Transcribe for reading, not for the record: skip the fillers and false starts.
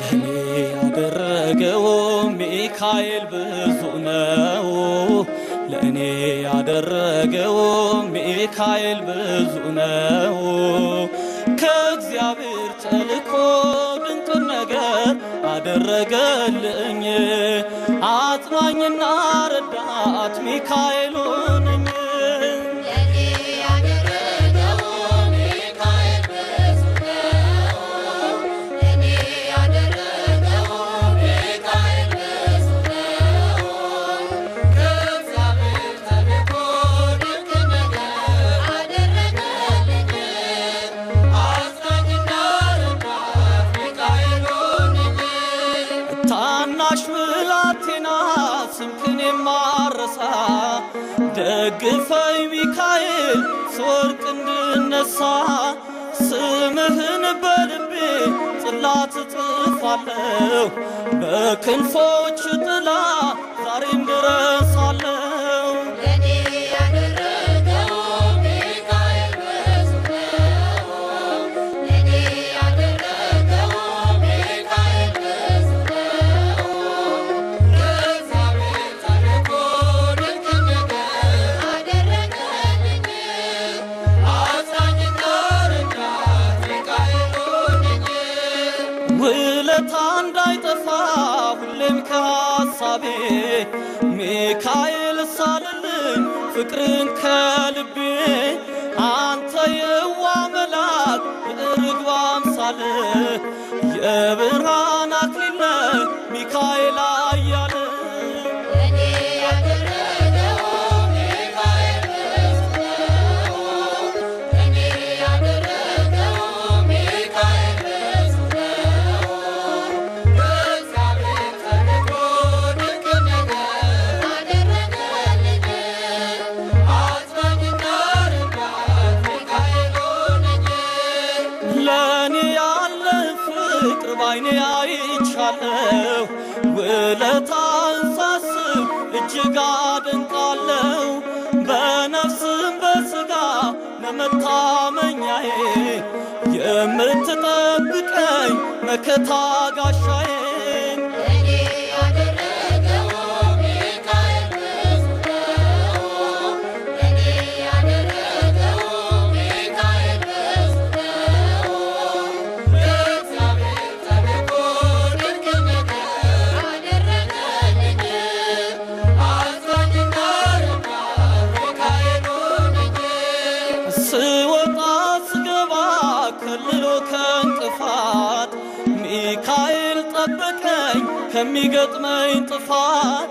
ለእኔ ያደረገው ሚካኤል ብዙ ነው። ለእኔ ያደረገው ሚካኤል ብዙ ነው። ከእግዚአብሔር ተልኮ ድንቅ ነገር አደረገልኝ። አጽናኝና ረዳት ሚካኤል ሆነኝ። ለኔ ያደረገው ሚካኤል ብዙ ነው። ለኔ ያደረገው ሚካኤል ብዙ ነው። ከእግዚአብሔር ተልኮ ድንቅ ነገር አደረገልኝ። አጽናኝና ረዳት ሚካኤል ሆነኝ። ታናሽ ብላቴና ስምህን የማረሳ፣ ደግፈኝ ሚካኤል ስወድቅ እንድነሳ። ስምህን በልቤ ጽላት እጽፋለሁ፣ በክንፎች ጥላ ዛሬም ድረሳለሁ። ለኔ ያደረገው ሚካኤል ብዙ ነው። ለኔ ያደረገው ሚካኤል ብዙ ነው። ከእግዚአብሔር ተልኮ ድንቅ ነገር አደረገልኝ። አጽናኝና ረዳት ሚካኤል ሆነኝ። ውለታ እንዳይጠፋ ሁሌም ከሐሳቤ፣ ሚካኤል ሳልልኝ ፍቅርን ከልቤ። አንተ የዋ መልአክ የርግብ አምሳል፣ የብርሃን አክሊል ነህ ሚካኤል አያለ። ለኔ ያደረገው ሚካኤል ብዙ ነው። ለኔ ያደረገው ሚካኤል ብዙ ነው። ከእግዚአብሔር ተልኮ ድንቅ ነገር አደረገልኝ። አጽናኝና ረዳት ሚካኤል ሆነኝ። ለእኔ ያለ ፍቅር ባይኔ አይቻለሁ፣ ውለታን ሳስብ እጅግ አደንቃለሁ። በነፍስም በሥጋ ለመታመኛዬ፣ የምትጠብቀኝ መከታ ጋሻዬ። ለኔ ያደረገው ሚካኤል ብዙ ነው። ለኔ ያደረገው ሚካኤል ብዙ ነው። ከእግዚአብሔር ተልኮ ድንቅ ነገር አደረገልኝ። አጽናኝና ረዳት ሚካኤል ሆነኝ። ስወጣ ስገባ ከልሎ ከእንቅፋት፣ ሚካኤል ጠበቀኝ ከሚገጥመኝ ጥፋት።